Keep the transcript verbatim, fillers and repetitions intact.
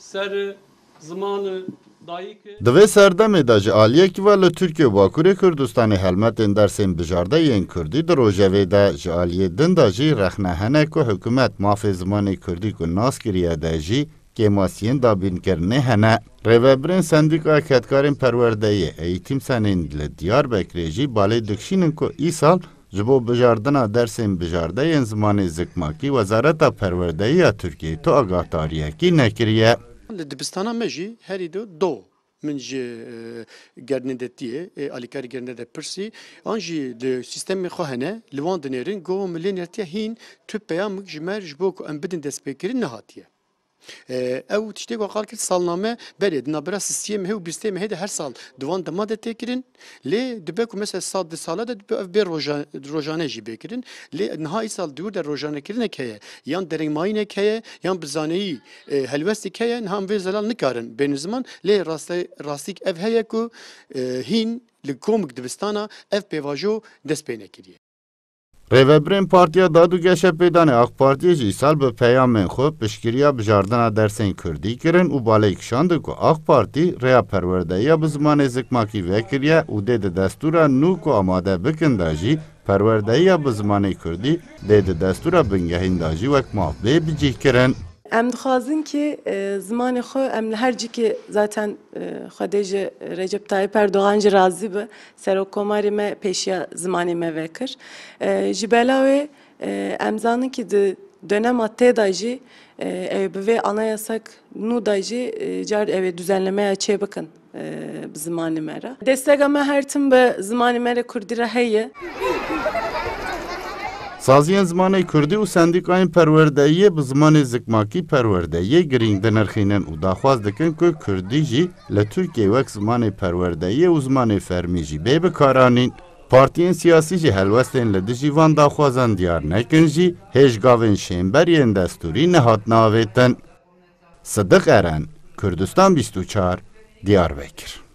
Ser ziman dayik. Di vê serdemê de ji aliyekî ve li Tirkiye û Bakurê Kurdistanê helmetên dersên bijarte yên Kurdî di rojevê de, ji aliyê din de jî rexne hene ku hikûmet mafê zimanê Kurdî ku nas kiriye de jî kêmasiyên dabînkirinê hene. Rêvebirên Sendîkaya Kedkarên Perwerdeyê, Eğitim Senên li Diyarbekirê jî balê dikişînin ku îsal ji bo bijardina dersên bijarte yên zimanê zikmakî Wezareta Perwerdeyê ya Tirkiyeyê tu agadariyekî nekiriye. Li dibistana me jî herî do do min ji, e, gerdnedetiyê, e, alîkarî gerdnede pirsî, an jî li sîstemê xwe hene, li wan dinêrin, go min lê nertiye hîn tu peyamik ji me ji bo ku em bidin destpêkirin nehatiye. E, ew tiştê ku qal kir salname berê di navbera sisiyê mehê û bîstê mehê de her sal di wan dema de tê kirin. Lê dibe ku mesela sal di sala de dibe ev bê roja-, rojane jî bê kirin. Lê niha îsal di wir de rojanekirinek heye, yan derengmayînek heye, yan bi zaneyî, e, helwestek heye, niha em vê zelal nikarin bêne ziman. Lê raste-, rastîk ev heye ku, e, hîn li komik dibistana ev pêvajo dest pê nekiriye. Rêvebirên Partiya Dad û Geşepêdanê AK Partiyê jî îsal bi peyamên xwe piştgiriya bijardina dersên Kurdî kirin û balê kişandin ku AK Partî rêya perwerdeyiya bi zimanê zikmakî vekiriye û dê di destûra nû ku amade bikin de jî perwerdeyiya bi zimanê Kurdî dê di destûra bingehîn de jî wek maf bê bicîhkirin. Em dixwazin ki, e, zimanê xwe em li her cîkê zaten, e, Xwedê ji Recep Tayyip Erdogan jî razî bi. Serokkomarê me pêşiya zimanê me vekir. E, ji bela wê, e, em zanin ki di dönema tê de jî, e, ew bi vê anayasak nû de jî, e, car ew ê düzenlemeya çê bikin, e, bi zimanê me re. Destega me her tim bi zimanê me re kurdî re heye. Saziyên zimanê kurdî û sendîkayên perwerdeyiyê bi zimanê zikmakî perwerdeyiyê girîng dinirxînin û daxwaz dikin ku kurdî jî li Tirkiyeyê wek zimanê perwerdeyiyê û zimanê fermî jî bê bikaranîn. Partiyên siyasî jî helwestên li dijî van daxwazan diyar nekin jî, hêj gavên şênber yên destûrî nehatine avêtin. Sidiq Eren, Kurdistan bîst û çar, Diyarbekir.